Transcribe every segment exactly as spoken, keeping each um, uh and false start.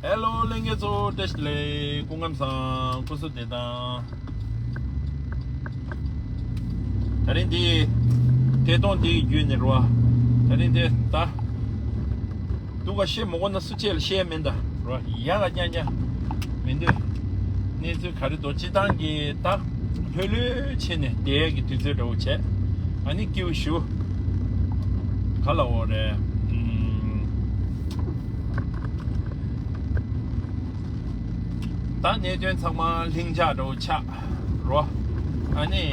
ཧེ་ལོ། ལྷན་རྒྱས་ཚོ་བཀྲ་ཤིས་བདེ་ལེགས། སྐུ་ཁམས་བཟང་། སྐུ་གཟུགས་བདེ་ཐང་། ད་རིང་འདི་ཐད་གཏོང་འདི་བརྒྱུད་ནས་རོ། ད་རིང་འདི་ད་སྡུག་ག་བཤད་མི་དགོས་ན་སུ་གཅིག་ལ་བཤད་མིན་ད་རོ། ཡག་ག་རྐྱང་རྐྱང་མི་འདུག་གནས་ཚུལ་ག་རེ་འདུག་སྤྱི་བཏང་གི་ད་ལྷོད་ལྷོད་བྱས་ནས་བསྡད་ཀྱི་དུས་ཚོད་འདྲ་བོ་བྱས། ཨ་ནི་སྐྱིད་པོ་ཞུ། ག་ལ་འོ་རེད། ཨུམ། ད་གནད་དོན་ཚང་མ་ལྷིང་འཇགས་འདྲ་བོ་ཆགས་རོ། ཨ་ནི་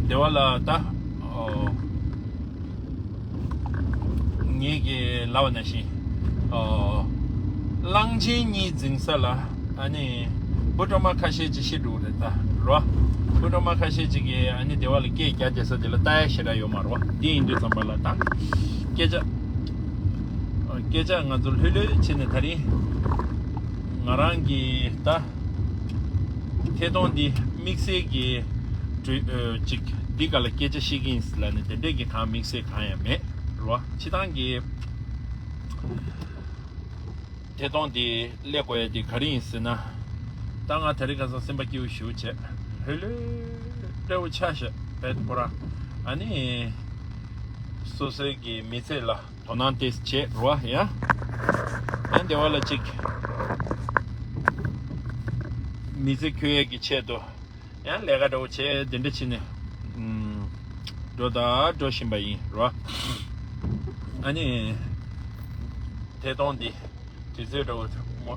སྡེ་བ་ལ་ད་ཨོ། ངེད་ཀྱིས་ལབ་པ་ནང་བཞིན། ཨོ། གླང་ཆེན་གཉིས་འཛིང་ས་ལ་ཨ་ནི་འབུ་གྲོག་མ་ཁ་ཤས་ཅིག་ཤི་འགྲོ་གི་རེད་ད་རོ། འབུ་གྲོག་མ་ཁ་ཤས་ཅིག་གིས་ཨ་ནི་སྡེ་བ་ལ་སྐད་རྒྱག་བསྡད་ས་དེ་ལ་ལྟ་ཡ་ཞེ་དྲག་ཡོད་མ་རེད་བ། འདི་ཡིན་དུས་ཙམ་པ་ལ་ད་སྐད་ཆ་སྐད་ཆ་ང་ཚོ་ལྷོད་ལྷོད་བྱས་ནས་ད་རིང་ང་རང་གི་ད་ཐད་གཏོང་འདི་དམིགས་བསལ་གྱི་གྲོས་ཨ་ཅིག་འདི་ག་ལ་སྐད་ཆ་བཤད་ཀྱི་ཡིན་ལབ་ནས་དེ་འདྲས་ཀྱི་གང་དམིགས་བསལ་གང་ཡང་མེད་རོ། སྤྱི་བཏང་གི་ཐད་གཏོང་འདི་སླེབས་དགོས་ཡ་འདི་ག་རེ་ཡིན་ཟེར་ན། ད་ང་ད་རིང་ཁ་སང་སེམས་པ་སྐྱིད་པོ་ཞེ་པོ་བྱས། ལྷོད་ལྷོད་འདྲ་བོ་ཆགས་ཤག་བེད་ཁོ་རང་ཨ་ནི་སོ་སོའི་གི་མི་ཚེ་ལ་དོ་སྣང་ཏོག་ཙམ་བྱེད་རོ་ཡ། ཡང་སྡེ་བ་ལ་ཅིག་མི་ཚེ་འཁྱོལ་ཡས་ཀྱི་ཆེད་དུ་ཡང་ལས་ཀ་འདྲ་བོ་བྱས་དེ་འདྲ་བྱས་ནས་ཨུམ། འགྲོ་ད་འགྲོ་བཞིན་པ་ཡིན་རོ། ཨ་ནི་ཐད་གཏོང་འདི་དུས་ཚོད་འདྲ་བོ་མོ།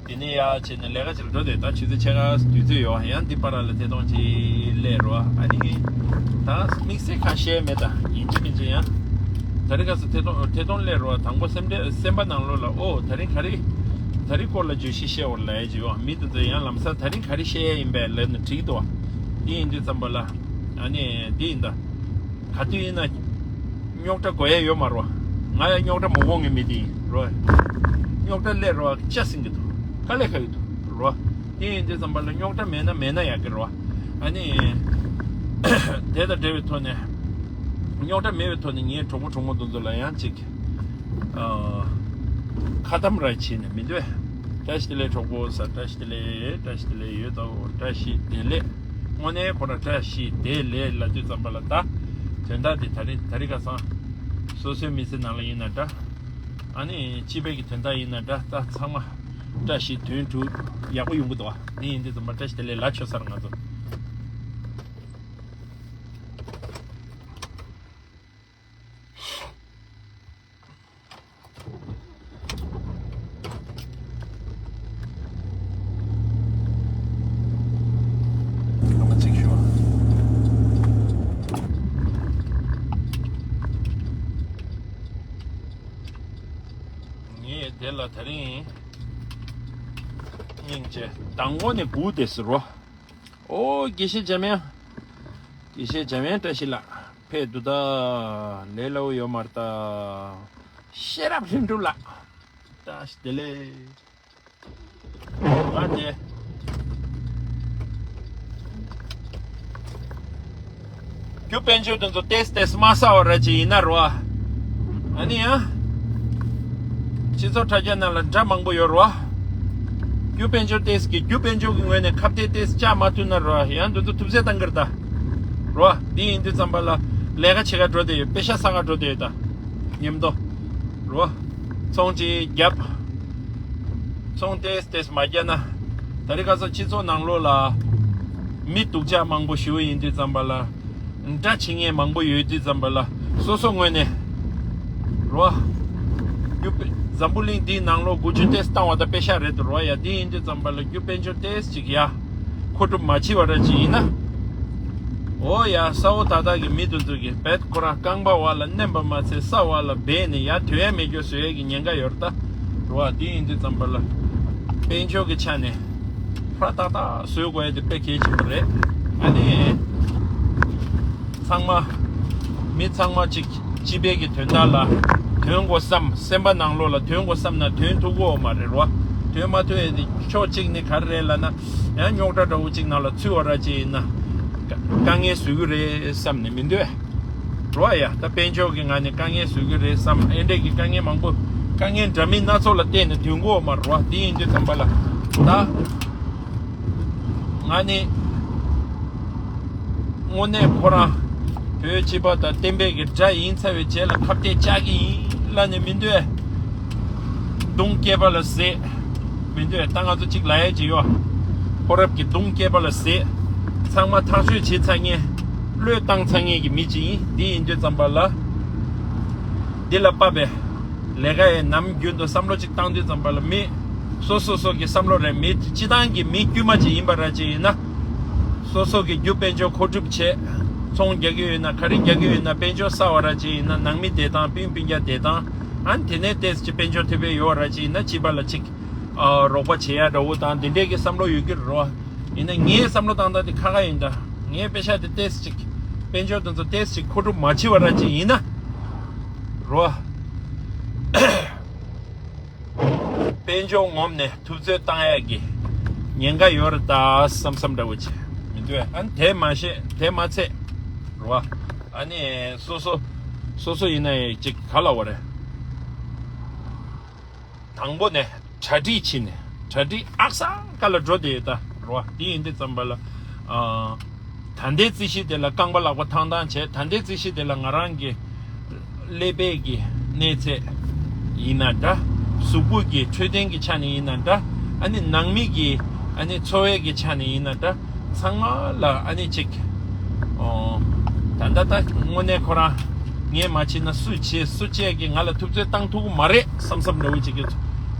འདི་ནས་ཡར་བྱས་ནས་ལས་ཀ་ཅིག་ལ་འགྲོ་དེ་ད་ཆུ་ཚོད་ཕྱེད་ཀ་དུས་ཚོད་ཡོད། ཡང་འདི་བར་ལ་ཐད་གཏོང་ཅིག་སླེབས་རོ། ཨ་ནི་ད་དམིགས་བསལ་ཁ་ཤས་མེད་ད་ཡིན་གཅིག་མིན་གཅིག་ཡང་ད་རེས་ཁ་སང་ཐད་གཏོང་ཐད་གཏོང་སླེབས་རོ། དང་པོ་སེམས་ཁྲལ་སེམས་པ་ནང་ལོགས་ལ་ཨོ་ད་རིང་ག་རེ་ད་རིང་སྐོར་ལ་བརྗོད་གཞི་བཤད་འོ་ལབ་ཡ་ཅིག་ཡོད། མི་དེ་ཚོ་ཡང་ལམ་སང་ད་རིང་ག་རེ་བཤད་ཡ་ཡིན་པས་ལབ་ན་འགྲིག་འདུག་འདི་ཡིན་དུས་ཙམ་པ་ལ་ཨ་ནི་འདི་ཡིན་ད། ག་དུས་ཡིན་ན་རྙོག་དྲ་དགོས་ཡ་ཡོད་མ་རོ། ང་ཡང་རྙོག་དྲ་མ་དགོས་ངེས་མི་དེ་ཡིན་རོ། རྙོག་དྲ་སླེབས་རོ་ཅ་ཟིན་གི་འདུག་དཀའ་ལས་ཁག་གི་འདུག་རོ། དེ་ཡིན་དུས་ཙམ་པ་ལ་རྙོག་དྲ་མེད་ན་མེད་ན་ཡག་གི་རོ། ཨ་ནི་དེ་དང་འབྲེལ་བའི་ཐོག་ནས་རྙོག་དྲ་མེད་པའི་ཐོག་ནས་ངའི་གྲོགས་པོ་གྲོགས་མོ་དེ་ཚོ་ལ་ཡང་ཅིག་ཨ་ཁ་གཏམ་ར་བྱས་ནས་མི་འདོད། བཀྲ་ཤིས་བདེ་ལེགས་གྲོགས་པོ་ཟེར། བཀྲ་ཤིས་བདེ་ལེགས། བཀྲ་ཤིས་བདེ་ལེགས་ཡོད་དོ། བཀྲ་ཤིས་བདེ་ལེགས། དངོས་གནས་ཁོ་རང་བཀྲ་ཤིས་བདེ་ལེགས་ལབ་དུས་ཙམ་པ་ལ་ད་དོན་དག་དེ་ད་རིང་ད་རིང་ཁ་སང་སོ་སོའི་མི་ཚེ་ནང་ལ་ཡིན་ན་འདྲ། ཨ་ནི་སྤྱི་པའི་གི་དོན་དག་ཡིན་ན་འདྲ། ད་ཚང་མ་བཀྲ་ཤིས་དོན་གྲུབ་ཡག་པོ་ཡོང་གི་འདུག་བ། དེ་ཡིན་དུས་ཙམ་པ་བཀྲ་ཤིས་བདེ་ལེགས་ལབ་ཆོག་ས་རེད་ང་ཚོ། ངས་དེ་ལ་དེ་རིང་སྙིང་རྗེ་དང་པོ་ནས་སྒུག་བསྡད་ཟེར་རོ། ཨོ་དགེ་བཤེས་འཇམ་དབྱངས། དགེ་བཤེས་འཇམ་དབྱངས་བཀྲ་ཤིས་ལགས་ཕེབས་འདུག་ད། ལས་སླ་བོ་ཡོད་མ་རེད་ད། ཤེས་རབ་ལྷུན་གྲུབ་ལགས། བཀྲ་ཤིས་བདེ་ལེགས། ང་དེ། རྒྱུ་དཔལ་འབྱོར་དེ་ཚོ་ཏེས་ཏེས་མ་ཟ་བ་ར་ཅིག་ཡིན་ན་རོ། ཨ་ནི་ཡང་། སྤྱི་ཚོགས་དྲ་རྒྱ་ནང་ལ་འདྲ་མང་པོ་ཡོད་རོ། རྒྱུ་དཔལ་འབྱོར་ཏེས་ཀྱི་རྒྱུ་དཔལ་འབྱོར་གྱི་ངོས་ནས་ཁ་གཏད་ཏེས་བཅག་མ་ཐུབ་ན་རོ། ཡང་འདི་ཚོ་ཐུབ་ཚད་བཏང་གི་རེད་ད། རོ། འདི་ཡིན་དུས་ཙམ་པ་ལ་ལས་ཀ་བྱེད་ག་འགྲོ་བསྡད་ཡོད། པེ་ཤ་ཟ་ག་འགྲོ་བསྡད་ཡོད་ད། མཉམ་དུ། རོ། ཚོང་ཅིག་བརྒྱབ། ཚོང་ཏེས་ཏེས་མ་བརྒྱབ་ན། ད་རེས་ཁ་སང་སྤྱི་ཚོགས་ནང་ལོགས་ལ། མི་སྡུག་ཅག་མང་པོ་ཞེ་པོ་ཡིན་དུས་ཙམ་པ་ལ། འདྲ་བྱེད་མཁན་མང་པོ་ཡོད་དུས་ཙམ་པ་ལ། སོ་སོ་ངོས་ནས། རོ། རྒྱུ་དཔེ་འཛམ་བུ་གླིང་འདིའི་ནང་ལོགས་དགུ་བཅུ་ཏེས་བཏང་བ་དང་པེ་ཤ་རེད་དོ་རོ་ཡ། འདི་ཡིན་དུས་ཙམ་པ་ལ་རྒྱུ་དཔལ་འབྱོར་ཏེས་ཅིག་ཡ། མཁོ་སྒྲུབ་མ་བྱས་པ་ར་ཅིག་ཡིན་ན། འོ་ཡ་ས་འོག་ད་ལྟ་གི་མི་དེ་ཚོ་གི་བེད་ཁོ་རང་རྐང་པ་བར་ལ་མནན་པ་མ་ཚད་ས་བར་ལ་སྦས་ནས་ཡར་ཐོན་ཡ་མེད་རྒྱུ་བཟོ་ཡ་གི་ཉེན་ཁ་ཡོད་རེད་ད། རོ་བ་འདི་ཡིན་དུས་ཙམ་པ་ལ་དཔལ་འབྱོར་གི་ཆ་ནས་ཕར་ཏག་ཏག་བཟོ་དགོས་ཡ་དེ་དཔེ་གལ་ཆེན་པོ་རེད། ཨ་ནི་ཚང་མ་མི་ཚང་མ་གཅིག་སྤྱི་པའི་གི་དོན་དག་ལ་དོན་དགོས་བསམ། སེམས་པ་ནང་ལོགས་ལ་དོན་དགོས་བསམ་ན་དོན་ཐུབ་ཀྱི་ཡོད་མ་རེད་རོ། དོན་མ་ཐུབ་ཡ་དེ་ཕྱོགས་གཅིག་ནས་ག་རེ་རེད་ལབ་ན། ཡང་རྙོག་དྲ་འདྲ་བོ་གཅིག་ནང་ལ་ཚུད་པ་ར་ཅིག་ཡིན་ན། དཀའ་ངལ་བཟོ་གི་རེད་བསམ་ནས་མི་འདོད། རོ་ཡ། ད་དཔལ་འབྱོར་གྱི་ངང་ནས་དཀའ་ངལ་བཟོ་གི་རེད་བསམ། ཨེ་འདྲས་ཀྱི་དཀའ་ངལ་མང་པོ་ དཀའ་ངལ་འདྲ་མིན་སྣ་ཚོགས་ལ་བརྟེན་ནས་དུས་འགོར་མ་རེད་བ། དེ་ཡིན་དུས་ཙམ་པ་ལ་ད་ང་ནི་དངོས་གནས་ཁོ་རང་བོད་སྤྱི་པ་དང་བསྟན་པའི་གི་དགྲ་ཡིན་ཚར་བའི་རྗེས་ལ་ཁ་གཏད་བཅག་གི་ཡིན་ལབ་ནས་མི་འདོད། གདོང་བསྐྱེད་པ་ལ་ཟད། མི་འདོད། ད་ང་ཚོ་གཅིག་ལབ་ཡས་ཅིག་ཡོད། ཕོ་རབ་ཀྱི་གདོང་བསྐྱེད་པ་ལ་ཟད། ཚང་མ་ཐག་གཅོད་བྱེད་ཚར་མཁན། བློས་བཏང་ཚར་མཁན་གྱི་མི་ཅིག་ཡིན། འདི་ཡིན་དུས་ཙམ་པ་ལ། འདི་ལ་དཔག་པའི་ལས་ཀ་ཡི་ནམ་རྒྱུན་དུ་བསམ་བློ་གཅིག་བཏང་དུས་ཙམ་པ་ལ། མི་སོ་སོ་སོ་གི་བསམ་བློ་རེད། མི་སྤྱི་བཏང་གི་མི་དཀྱུས་མ་ཅིག་ཡིན་པ་ར་ཅིག་ཡིན་ན། སོ་སོ་གི་རྒྱུ་དཔལ་འབྱོར་མཁོ་སྒྲུབ་བྱེད། ཚོང་རྒྱག་གི་ཡོད་ན། ག་རེ་རྒྱག་གི་ཡོད་ན། དཔལ་འབྱོར་གསར་བ་ར་ཅིག་ཡིན་ན། ནང་མི་བདེ་ཐང་། སྤུན་སྤུན་ཀྱག་བདེ་ཐང་། ཨ་ནི་དེ་ནས་ཏོག་ཙམ་ཅིག་དཔལ་འབྱོར་ཐེབས་པའི་ཡོད་ར་ཅིག་ཡིན་ན། སྤྱི་པ་ལ་ཅིག་ཨ། རོགས་པ་བྱེད་ཡ་འདྲ་བོ་དང་དེ་འདྲས་ཀྱི་བསམ་བློ་ཡོད་ཀྱི་རེད་བ། ཡིན་ན་ངའི་བསམ་བློ་བཏང་སྟངས་དེ་ཁ་ཁ་ཡིན་ད། ངའི་པེ་ཤ་དེ་ཏོག་ཙམ་ཅིག་དཔལ་འབྱོར་དེ་ཚོ་ཏོག་ཙམ་ཅིག་མཁོ་སྒྲུབ་མ་བྱེད་པ་ར་ཅིག་ཡིན་ན། རོ། དཔལ་འབྱོར་ངོམ་ནས་ཐུབ་ཚོད་བཏང་ཡ་གི་ཉེན་ཁ་ཡོད་རེད་ད་བསམ་བསམ་འདྲ་བོ་བྱས་མི་འདུག་ཨ་ནི་དེ་མ་ཤེས། དེ་མ་ཚད། རོ། ཨ་ནི་སོ་སོ་སོ་སོ་ཡིན་ན་ཡང་ཅིག་ག་ལ་བ་རེད། དང་པོ་ནས་གྲ་སྒྲིག་བྱས་ནས། གྲ་སྒྲིག་ཨག་ས་ཀ་ལ་འགྲོ་བསྡད་ཡོད་ད། རོ། དེ་ཡིན་དུས་ཙམ་པ་ལ། ཨ། ད་ལྟའི་རྩིས་གཞི་དེ་ལ་རྐང་པ་ལག་པ་ཐང་ཐང་བྱས། ད་ལྟའི་རྩིས་གཞི་དེ་ལ་ང་རང་གི་ཀླད་པའི་གི་གནས་ཚད་ཡིན་ན་འདྲ། གཟུགས་པོ་གི་འཕྲོད་བསྟེན་གྱི་ཆ་ནས་ཡིན་ན་འདྲ། ཨ་ནི་ནང་མི་གི་ཨ་ནི་འཚོ་བའི་གི་ཆ་ནས་ཡིན་ན་འདྲ། ཚང་མ་ལ་ཨ་ནི་ཅིག་ཨོ། ད་ལྟ་ད་དངོས་གནས་ཁོ་རང་ངས་མ་བྱས་ན་སུས་བྱེད། སུ་བྱས་ཀྱི་ང་ལ་ཐུབ་ཚོད་བཏང་ཐུབ་ཀྱི་མ་རེད་བསམ་བསམ་འདྲ་བོ་ཅིག་གི་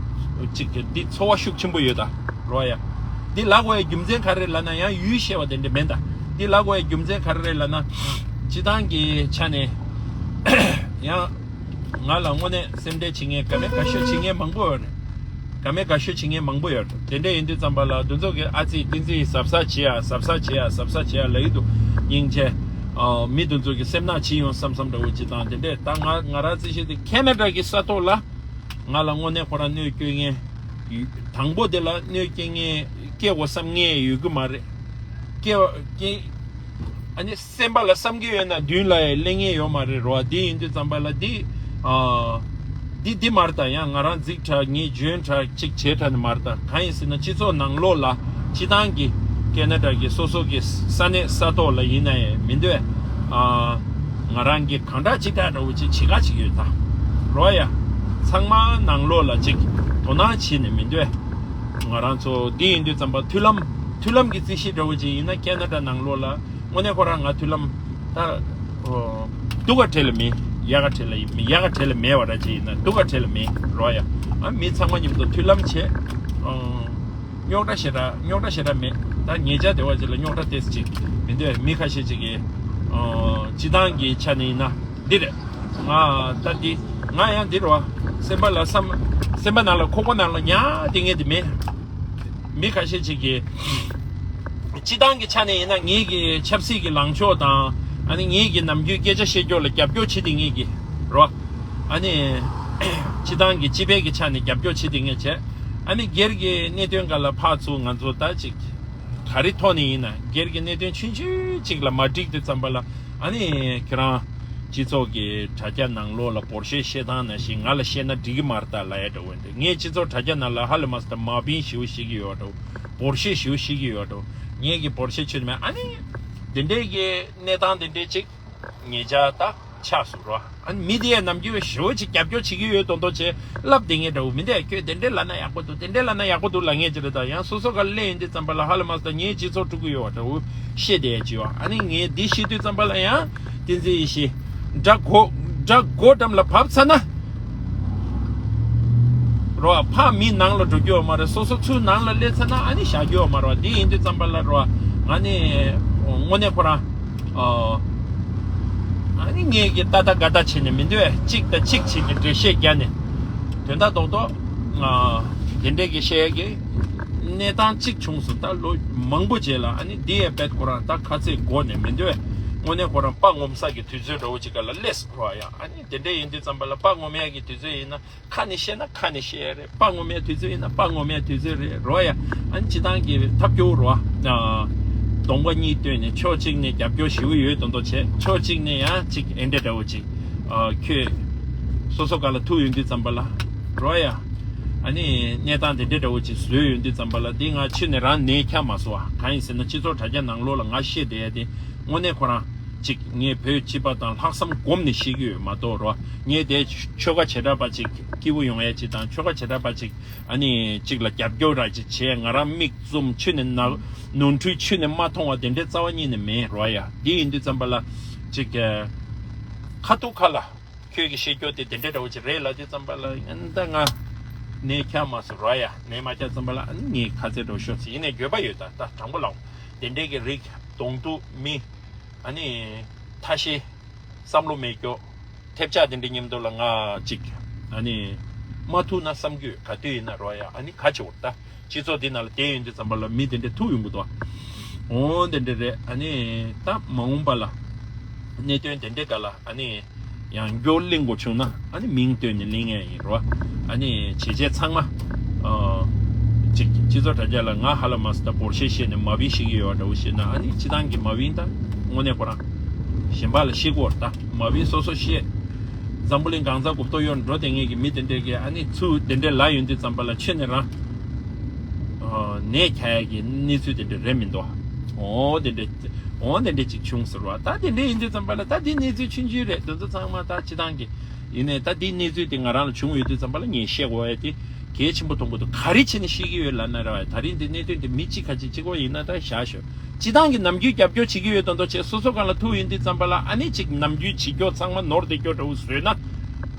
ཅིག་གི་འདི་ཚོར་བ་ཤུགས་ཆེན་པོ་ཡོད་ད། རོ་ཡ། འདི་ལབ་དགོས་ཡ་རྒྱུ་མཚན་ག་རེ་རེད་ལབ་ན། ཡང་ཡུལ་ཤེས་པ་དེ་འདྲ་མིན་ད། འདི་ལབ་དགོས་ཡ་རྒྱུ་མཚན་ག་རེ་རེད་ལབ་ན། སྤྱི་བཏང་གི་ཆ་ནས་ཡང་ང་ལ་དངོས་གནས་སེམས་ཁྲལ་བྱེད་མཁན། དགའ་མོས་དགའ་ཤོས་བྱེད་མཁན་མང་པོ་ཡོད་རེད། དགའ་མོས་དགའ་ཤོས་བྱེད་མཁན་མང་པོ་ཡོད་རེད། དེ་འདྲ་ཡིན་དུས་ཙམ་པ་ལ་དེ་ཚོ་གི་ཨ་ཙི་ཏིན་ཙི་གཟབ་གཟབ་བྱེད་ཡ། གཟབ་གཟབ་བྱེད་ཡ། གཟབ་གཟབ་བྱེད་ཡ་ལབ་ཀྱི་འདུག་སྙིང་རྗེ། ཨ། མི་དེ་ཚོ་གི་སེམས་ནག་བྱེད་ཡོང་བསམ་བསམ་འདྲ་བོ་ཅིག་དང་། དེ་འདྲས་ད་ང་ང་རང་རྩིས་བཞིན་དུ་ཁེ་ན་ཌ་གི་ས་ཐོག་ལ་ང་ལ་དངོས་གནས་ཁོ་རང་གནོད་སྐྱེལ་མཁན་ཡོད། དང་པོ་དེ་ལ་གནོད་སྐྱེལ་མཁན་སྐྱེལ་དགོས་བསམ་མཁན་ཡོད་ཀྱི་མ་རེད། སྐྱེལ་བ་སྐྱེལ། ཨ་ནི་སེམས་པ་ལ་བསམ་གྱི་ཡོད་ན་མདུན་ལ་ཡང་སླེབས་མཁན་ཡོད་མ་རེད། རོ། འདི་ཡིན་དུས་ཙམ་པ་ལ་འདི། ཨ། འདི་འདི་མ་རེད་ད། ཡང་ང་རང་རྫིག་དྲགས་ངས་འཇོན་དྲགས་ཅིག་བྱས་དྲགས་ནི་མ་རེད་ད། གང་ཡིན་ཟེར་ན་སྤྱི་ཚོགས་ནང་ལོགས་ལ་སྤྱི་བཏང་གི་ཁེ་ན་ཌ་གི་སོ་སོ་གི་ས་གནས་ས་ཐོག་ལ་ཡིན་ན་ཡང་མི་འདོད། ཨ། ང་རང་གི་གང་དྲག་ཅིག་དྲག་འདྲ་བོ་ཅིག་བྱེད་ཁ་ཅིག་ཡོད་ད། རོ་ཡ། ཚང་མ་ནང་ལོགས་ལ་ཅིག་དོ་སྣང་བྱེད་ནི་མི་འདོད། ང་རང་ཚོ་འདི་ཡིན་དུས་ཙམ་པ་མཐུན་ལམ་མཐུན་ལམ་གྱི་རྩིས་གཞི་འདྲ་བོ་ཅིག་ཡིན་ན་ཁེ་ན་ཌ་ནང་ལོགས་ལ། དངོས་གནས་ཁོ་རང་ང་མཐུན་ལམ་ད། ཨོ། སྡུག་ག་བྲལ་ལ་མེད། ཡག་ག་བྲལ་ལ་མེད། ཡག་ག་བྲལ་ལ་མེད་པ་ར་ཅིག་ཡིན་ན། སྡུག་ག་བྲལ་ལ་མེད། རོ་ཡ། ཨ། མི་ཚང་མ་མཉམ་དུ་མཐུན་ལམ་བྱེད། ཨོ། རྙོག་དྲ་ཞེ་དྲག་རྙོག་དྲ་ཞེ་དྲག་མེད། ད་ཉེ་ཆར་དེ་བ་ཅིག་ལ་རྙོག་དྲ་ཏོག་ཙམ་ཅིག་མི་འདུག་མི་ཁ་ཤས་ཅིག་གིས། ཨོ། སྤྱི་བཏང་གི་ཆ་ནས་ཡིན་ན་འདི་རེད། ང་ད་འདི་ང་ཡང་འདི་རེད་བ། སེམས་པ་ལ་བསམ། སེམས་པ་ནང་ལ་ཁོག་པ་ནང་ལ་ཉར་བསྡད་མཁན་དེ་མེད། མི་ཁ་ཤས་ཅིག་གིས། སྤྱི་བཏང་གི་ཆ་ནས་ཡིན་ན་ངེད་ཀྱི་ཆབ་སྲིད་ཀྱི་ལངས་ཕྱོགས་དང་། ཨ་ནི་ངེད་ཀྱི་ནམ་རྒྱུན་སྐད་ཆ་བཤད་ཕྱོགས་ལ་རྒྱབ་སྐྱོར་བྱེད་དེ་ངེད་ཀྱི་རོ། ཨ་ནི་སྤྱི་བཏང་གི་སྤྱི་པའི་གི་ཆ་ནས་རྒྱབ་སྐྱོར་བྱེད་དེ་ངེད་བྱས། ཨ་ནི་སྒེར་གྱི་གནད་དོན་སྒང་ལ་ཕར་ཚུར་ང་ཚོ་ད་ཅིག་ག་རེ་ཐོག་ནས་ཡིན་ན་སྒེར་གྱི་གནད་དོན་ཆུང་ཆུང་ཅིག་ལ་མ་འགྲིག་དུས་ཙམ་པ་ལ། ཨ་ནི་ཁྱེད་རང་སྤྱི་ཚོགས་ཀྱི་དྲ་རྒྱ་ནང་ལོགས་ལ་འབོར་ཤེས་བཤད་སྟངས་ནང་བཞིན་ང་ལ་བཤད་ན་འགྲིག་གི་མ་རེད་ད་ལབ་ཡ་འདྲ་བོ་འདུག་ངས་སྤྱི་ཚོགས་དྲ་རྒྱ་ནང་ལ་ཧ་ལས་མ་སོང་ད་མ་བིན་ཞེ་པོ་བཤད་ཀྱི་ཡོད་འདྲ་བོ། འབོར་ཤེས་ཞེ་པོ་བཤད་ཀྱི་ཡོད་འདྲ་བོ། ངས་ཀྱི་འབོར་ཤེས་ཆོད་མེད། ཨ་ནི་དེ་འདྲའི་གི་གནས་སྟངས་དེ་འདྲའི་ཅིག་ཉེ་ཆར་ད་ཆགས་སོང་རོ། ཨ་ནི་མི་དེ་ཡ་ནམ་རྒྱུན་ཞེ་པོ་ཅིག་རྒྱབ་སྐྱོར་བྱེད་ཀྱི་ཡོད་མདོག་མདོག་བྱས་ལབ་བསྡད་མཁན་འདྲ་བོ། མི་འདྲ་ཁྱོད་དེ་འདྲས་ལབ་ན་ཡག་པོ་འདུག་དེ་འདྲས་ལབ་ན་ཡག་པོ་འདུག་ལབ་མཁན་ཅིག་རེད། ད་ཡང་སོ་སོ་ག་སླེབས་ཡོང་དུས་ཙམ་པ་ལ་ཧ་ལས་མ་སོང་ད་ངའི་སྤྱི་ཚོགས་དཀྲུག་གི་ཡོད་པ་འདྲ་བོ་བཤད་བསྡད་ཡ་ཅིག་ཡོད། ཨ་ནི་ངས་འདི་བཤད་དུས་ཙམ་པ་ལ་ཡང་བསྟན་འཛིན་ཡེ་ཤེས་དགྲ་མགོ་དགྲ་མགོ་འགྲམ་ལ་བབས་ཚར་ན་རོ། ཕར་མི་ནང་ལ་འགྲོ་རྒྱུ་ཡོད་མ་རེད། སོ་སོ་ཚུར་ནང་ལ་སླེབས་ཚར་ན་ཨ་ནི་བཞག་རྒྱུ་ཡོད་མ་རེད། འདི་ཡིན་དུས་ཙམ་པ་ལ་རོ། ང་ནི་དངོས་གནས་ཁོ་རང་། ཨ་ནི་ངས་ཀྱི་ཏ་ཏ་ག་ཏ་བྱས་ནས་མི་འདོད། གཅིག་དང་གཅིག་བྱས་ནས་འགྲེལ་བཤད་རྒྱག་ནས་དོན་དག་རྡོག་རྡོག་དེ་འདྲས་ཀྱི་བཤད་ཀྱི་གནས་སྟངས་གཅིག་བྱུང་སོང་། ད་ལོ་མང་པོ་རྗེས་ལ་ཨ་ནི་འདི་ཡས་པད་ཁོ་རང་ད་ཁ་ཚེག་སྒོ་ནས་མི་འདོད། དངོས་གནས་ཁོ་རང་དཔའ་ངོམ་ས་གི་དུས་ཚོད་འདྲ་བོ་ཅིག་ག་ལ་སླེབས་སོང་རོ། ཡ་ཨ་ནི་དེ་འདྲས་ཡིན་དུས་ཙམ་པ་ལ་དཔའ་ངོམ་ཡས་ཀྱི་དུས་ཚོད་ཡིན་ན། ཁ་ནས་བཤད་ན་ཁ་ནས་བཤད་ཡ་རེད། དཔའ་ངོམ་ཡ་དུས་ཚོད་ཡིན་ན་དཔའ་ངོམ་ཡ་དུས་ཚོད་རེད་རོ། ཡ་ཨ་ནི་སྤྱི་བཏང་གི་ཐབས་སྐྱོ་བོ་རོ། གདོང་པ་གཉིས་བསྟན་ནས་ཕྱོགས་གཅིག་ནས་རྒྱབ་སྐྱོར་ཞེ་པོ་ཡོད་མདོག་མདོག་བྱས། ཕྱོགས་གཅིག་ནས་ཡང་ཅིག་ཨེ་འདྲས་འདྲ་བོ་ཅིག་ཁྱོད་སོ་སོ་ག་ལ་ཐུག་ཡོང་དུས་ཙམ་པ་ལ་ རོ་ཡ། ཨ་ནི་གནས་སྟངས་དེ་འདྲའི་འདྲ་བོ་ཅིག་བཟོས་ཡོང་དུས་ཙམ་པ་ལ་དེ་ང་ཕྱི་ནས་རང་ནད་ཁྱབ་མ་སོང་བ། གང་ཡིན་ཟེར་ན་སྤྱི་ཚོགས་དྲ་རྒྱ་ནང་ལོགས་ལ་ང་བཤད་བསྡད་ཡ་དེ་དངོས་གནས་ཁོ་རང་ཅིག་ངས་བོད་སྤྱི་པ་དང་ལྷག་བསམ་སྒོམ་ནས་བཤད་ཀྱི་ཡོད་མ་གཏོགས་རོ། ངས་དེ་ཆོལ་ཁ་བྱེ་བྲག་པ་ཅིག་སྐྱིད་པོ་ཡོང་ཡ་ཅིག་དང་ཆོལ་ཁ་བྱེ་བྲག་པ་ཅིག་ཨ་ནི་གཅིག་ལ་རྒྱབ་སྐྱོར་ར་ཅིག་བྱས། ང་རང་མིག་བཙུམ་ཆུ་ནས་ནག་ནོར་འཁྲུལ་ཆུ་ནས་མ་མཐོང་བ་དེ་འདྲའི་རྩ་བ་ཉིད་ནས་མེད་རོ་ཡ། དེ་ཡིན་དུས་ཙམ་པ་ལ་ཅིག་ཁ་ཐུག་ཁ་ལ་ཁྱོད་ཀྱིས་བཤད་རྒྱུ་དེ་དེ་འདྲའི་འདྲ་བོ་ཅིག་རེད་ལབ་དུས་ཙམ་པ་ལ་ཨ་ནི་ད་ང་ནད་ཁྱབ་མ་སོང་རོ་ཡ། ནད་མ་ཁྱབ་ཙམ་པ་ལ་ཨ་ནི་ངས་ཁ་ཚེ་འགྲོ་ཤོག་ཟེར། ཡིན་ནའི་འགྱོད་པ་ཡོད། ད་ད་དྲང་པོ་ལབ་དེ་འདྲའི་གི་རིགས་གདོང་ཐུག་མི་ཨ་ནི་ཐ་ཤལ། བསམ་བློ་མེད་སྐྱོ། ཐེབས་ཆག་དེ་འདྲ་མཉམ་དུ་ལ་ང་ཅིག་ཨ་ནི་མ་ཐུག་ན་བསམ་གྱི་ཡོད། ག་དུས་ཡིན་ན་རོ་ཡ། ཨ་ནི་ག་བྱེད་འོ་ད་སྤྱི་ཚོགས་འདི་ནང་ལ་བསྡད་ཡོང་དུས་ཙམ་པ་ལ་མི་དེ་འདྲ་ཐུག་ཡོང་གི་འདུག་འོ་དེ་འདྲ་རེད། ཨ་ནི་ད་མ་འོངས་པ་ལ་གནད་དོན་དེ་འདྲའི་སྒང་ལ་ཨ་ནི་ཡང་བསྐྱར་གླེང་དགོས་བྱུང་ན་ཨ་ནི་མིང་བཏོན་ནས་གླེང་ཡ་ཡིན་རོ། ཨ་ནི་བྱས་རྗེས་ཚང་མ་ཨ་ཅིག་སྤྱི་ཚོགས་དྲ་རྒྱ་ལ་ང་ཧ་ལ་མ་སོང་ད་འབོར་ཤེས་བཤད་ནས་མ་བི་ཤེས་ཀྱི་ཡོད་པ་འདྲ་བོ་བཤད་ན་ཨ་ནི་སྤྱི་བཏང་གི་མ་བི་ད་དངོས་གནས་ཁོ་རང་གཞན་པ་ལ་ཤེས་དགོས་རེད། ད་མ་བི་སོ་སོ་ཤེས། འཛམ་བུ་གླིང་གང་ཚ་རྒུབ་ཏོ་གཡོར་འགྲོ་བསྡད་མཁན་གྱི་མི་དེ་འདྲས་ཀྱིས་ཨ་ནི་ཚུར་དེ་འདྲས་ལབ་ཡོང་དུས་ཙམ་པ་ལ་ཁྱོད་ནས་རང་ཨ་ནད་ཁྱབ་ཡ་གི་གནས་ཚུལ་དེ་འདྲས་རེད་མི་འདུག་འོ་དེ་འདྲས་འོ་དེ་འདྲས་ཅིག་བྱུང་ཟེར་བ། ད་དེ་འདྲས་ཡིན་དུས་ཙམ་པ་ལ་ད་དེ་གནས་ཚུལ་ཆུང་ཆུང་རེད། དེ་ཚོ་ཚང་མ་ད་སྤྱི་བཏང་གི་ཡིན་ནའི་ད་དེ་གནས་ཚུལ་དེ་ང་རང་ལ་བྱུང་ཡོད་དུས་ཙམ་པ་ལ་ངས་བཤད་དགོས་ཡ་དེ་གལ་ཆེན་པོ་མཐོང་གི་འདུག་ག་རེ་བྱས་ནས་བཤད་ཀྱི་ཡོད་ལབ་ན་ར་བ། ད་རིང་འདི་གནད་དོན་འདི་མི་གཅིག་ཁ་ཅིག་གཅིག་པོ་ཡིན་ན་ད་བཞག་ཤོག་སྤྱི་བཏང་གི་ནམ་རྒྱུན་རྒྱབ་སྐྱོར་བྱེད་ཀྱི་ཡོད་མདོག་མདོག་བྱས། སོ་སོ་སྒང་ལ་ཐུག་ཡོང་དུས་ཙམ་པ་ལ་ཨ་ནི་ཅིག་ནམ་རྒྱུན་བྱེད་སྐྱོར་ཚང་མ་ནོར་བསྡད་སྐྱོར་འདྲ་བོ་བཟོས་ན་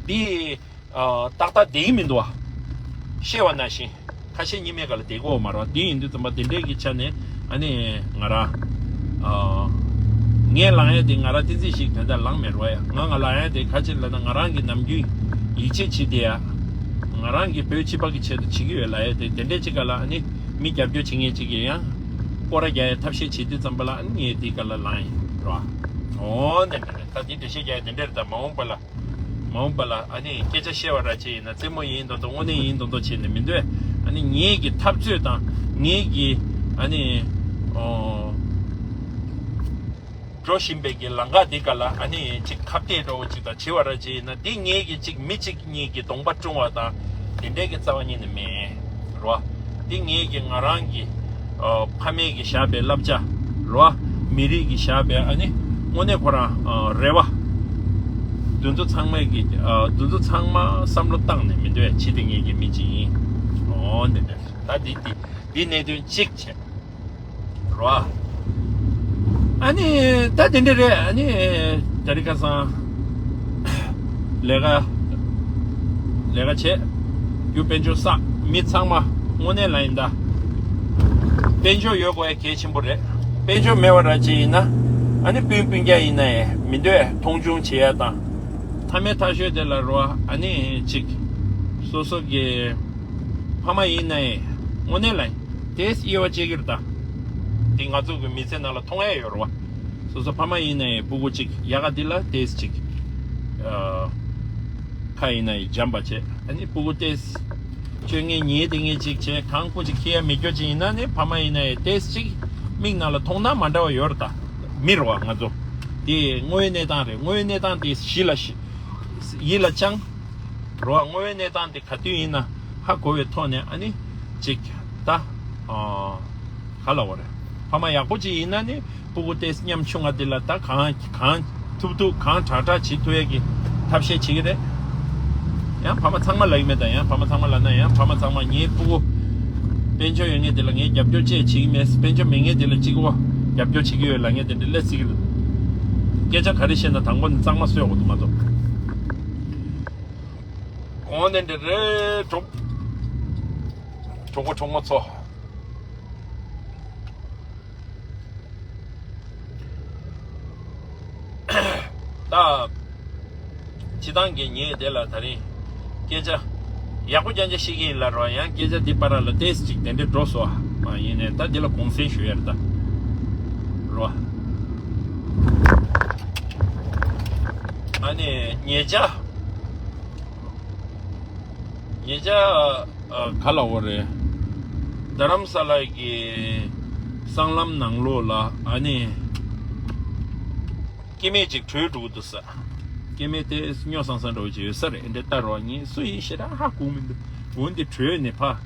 འདི་ཨ་ཏག་ཏག་བསྡད་ཀྱི་མི་འདུག་བ། བཤད་པ་ནང་བཞིན་ཁ་ཞེ་གཉིས་མེད་སྒང་ལ་བསྡད་ཀྱི་ཡོད་མ་རེད་བ། འདི་ཡིན་དུས་ཙམ་པ་དེ་འདྲས་ཀྱི་ཆ་ནས་ཨ་ནི་ང་རང་ཨ་ངས་ལངས་ཡ་དེ་ང་རང་བསྟན་འཛིན་ཞིག་དོན་དག་ལངས་མེད་རོ་ཡ། ང་ང་ལངས་ཡ་དེ་ཁ་ཅིག་ལབ་ན་ང་རང་གི་ནམ་རྒྱུན་ཡིད་ཆེས་བྱེད་བསྡད་ཡ། ང་རང་གི་བོད་སྤྱི་པ་གི་ཆེད་དུ་བྱེད་ཀྱི་ཡོད་ལབ་ཡ་དེ་དེ་འདྲས་ཅིག་སྒང་ལ་ཨ་ནི། མི་རྒྱབ་སྐྱོར་བྱེད་མཁན་ཅིག་གིས་ཡང་སྐོར་ར་རྒྱག་ཡའི་ཐབས་ཤེས་བྱེད་དུས་ཙམ་པ་ལ་ཨ་ནི་ངས་དེའི་སྒང་ལ་ལངས་ཡིན་རོ། འོ་དེ་འདྲ་རེད། ད་དེ་འགྲེལ་བཤད་རྒྱག་ཡ་དེ་འདྲ་རེད། ད་མ་འོངས་པ་ལ་མ་འོངས་པ་ལ་ཨ་ནི་སྐད་ཆ་བཤད་པ་ར་ཅིག་ཡིན་ན་རྩེད་མོ་ཡིན་མདོག་མདོག་དངོས་གནས་ཡིན་མདོག་མདོག་བྱས་ནས་མི་འདོད། ཨ་ནི་ངེད་ཀྱི་འཐབ་རྩོད་དང་ངེད་ཀྱི་ཨ་ནི་ཨོ། འགྲོ་བཞིན་པའི་གི་ལམ་ཁ་འདི་ག་ལ་ཨ་ནི་ཅིག་ཁ་གཏད་འགྲོ་བ་ཅིག་དང་བྱེད་པ་ར་ཅིག་ཡིན་ན་འདི་ངེད་ཀྱི་ཅིག་མི་གཅིག་གཉིས་ཀྱི་གདོང་པ་བཀྲུང་བ་དང་དེ་འདྲའི་གི་རྩ་བ་ཉིད་ནས་མེད་རོ། འདི་ངེད་ཀྱི་ང་རང་གི་ཨ་ཕ་མེས་ཀྱི་བཞག་པའི་བསླབ་བྱ་རོ། མི་རིགས་ཀྱི་བཞག་པའི་ཨ་ནི་དངོས་གནས་ཁོ་རང་ཨ་རེ་བ་འདི་ཚོ་ཚང་མའི་གི་ཨ་འདི་ཚོ་ཚང་མ་བསམ་བློ་བཏང་ནས་མི་འདོད་ཅི་སྟེ་ངེད་ཀྱི་མི་གཅིག་ཡིན། འོ་འདི་འདྲ་ད་འདི་འདི་འདི་གནད་དོན་གཅིག་བྱས། རོ། ཨ་ནི་ད་དེ་འདྲ་རེད། ཨ་ནི་ད་རི་ཁ་སང་ལས་ཀ་ལས་ཀ་བྱེད་རྒྱུ་དཔལ་འབྱོར་བསགས། མི་ཚང་མ་དངོས་གནས་ལ་ཡིན་ད་དཔལ་འབྱོར་ཡོད་དགོས་ཡ་གལ་ཆེན་པོ་རེད། དཔལ་འབྱོར་མེད་པ་ར་ཅིག་ཡིན་ན་ཨ་ནི་སྤུན་སྤུན་ཀྱག་ཡིན་ན་ཡང་མི་འདོད། མཐོང་ཆུང་བྱེད་ཡ་དང་མཐའ་མའི་མཐའ་ཤོས་དེ་ལ་རོ། ཨ་ནི་ཅིག་སོ་སོ་གི་ཕ་མ་ཡིན་ན་ཡང་དངོས་གནས་ལ་ཡིན། དེས་དབྱེ་བ་ཕྱེ་གི་རེད་ད། འདི་ང་ཚོ་གི་མི་ཚེ་ནང་ལ་མཐོང་ཡ་ཡོད་རེད་བ། སོ་སོ་ཕ་མ་ཡིན་ན་ཡང་སྤུ་གུ་གཅིག་ཡག་ག་འདི་ལ་དེས་གཅིག་ཨ་ཁ་ཡིན་ན་ཡང་འཇམ་པ་བྱས། ཨ་ནི་སྤུ་གུ་དེས་སྤྱོད་ངན་ཉེས་དེ་ངན་གཅིག་བྱས། གང་སྐུ་གཅིག་ཁྱི་ཡ་མི་སྐྱོ་གཅིག་ཡིན་ན་ནི་ཕ་མ་ཡིན་ན་ཡང་དེས་གཅིག་མིག་ནང་ལ་མཐོང་ན་མ་འདྲ་བ་ཡོད་རེད་ད། མི་རེད་བ་ང་ཚོ། འདི་དངོས་ཡོད་གནས་སྟངས་རེད། དངོས་ཡོད་གནས་སྟངས་འདི་གཞི་ལ་ཞི་ཡིད་ལ་བཅངས་རེད་བ། དངོས་ཡོད་གནས་སྟངས་འདི་ག་དུས་ཡིན་ན་ཧ་གོ་བའི་ཐོག་ནས་ཨ་ནི་ཅིག་ད་ཨ་ག་ལབ་དགོས་རེད། ཕ་མ་ཡག་པོ་ཅིག་ཡིན་ན་ནི་སྤུ་གུ་དེ་མཉམ་ཆུང་ང་འདི་ལ་ད་གང་གང་ཐུབ་ཐུབ་གང་དྲག་དྲག་བྱེད་ཐུབ་ཡས་ཀྱི་ཐབས་ཤེས་བྱེད་ཀྱི་རེད། ཡང་ཕ་མ་ཚང་མ་ལབ་ཀྱི་མེད་ད། ཡང་ཕ་མ་ཚང་མ་ལབ་ན་ཡང་ཕ་མ་ཚང་མ་ངའི་སྤུ་གུ་དཔལ་འབྱོར་ཡོད་མཁན་དེ་ལ་ངས་རྒྱབ་སྐྱོར་ཅིག་བྱེད་ཀྱི་མེད། དཔལ་འབྱོར་མེད་མཁན་དེ་ལ་གཅིག་པོ་རྒྱབ་སྐྱོར་བྱེད་ཀྱི་ཡོད་ལབ་མཁན་དེ་འདྲ་སླེབས་སྲིད་ཀྱི་རེད། སྐད་ཆ་ག་རེ་བཤད་ན་དང་པོ་ནས་གཙང་མ་བཟོས་དགོས་འདུག་མ་གཏོགས། གོང་ནས་འདྲ་རེད། གྲོགས་གྲོགས་པོ་གྲོགས་མོ་ཚོ། ད་སྤྱི་བཏང་གི་ངས་དེ་ལ་ད་རིང་སྐད་ཆ་ཡག་པོ་རྐྱང་རྐྱང་བཤད་ཀྱི་ཡིན་ལ་རོ། ཡང་སྐད་ཆ་འདི་བར་ལ་ཏོག་ཙམ་ཅིག་དེ་འདྲས་འགྲོ་སོང་བ། ཡིན་ནའི་ད་འདི་ལ་དགོངས་སེལ་ཞུ་ཡ་རེད་ད་རོ། ཨ་ནི་ཉེ་ཆར་ཉེ་ཆར་ཨ་ག་ལབ་དགོས་རེད། རྡ་རམ་ས་ལ་གི་སྲང་ལམ་ནང་ལོགས་ལ་ཨ་ནི་སྐྱེ་དམན་ཅིག་བྲོས་འགྲོ་གི་འདུག་ས། སྐྱེ་དམན་ཏོག་ཙམ་སྨྱོ་སང་སང་འདྲ་བོ་ཅིག་ཡོད་ས་རེད། འདི་ལྟ་རོགས། ངས་སུ་ཡིན་ཞེ་དྲག་ཧ་གོ་མི་འདུག་འོན་ཏེ་བྲོས་ནས་ཕ།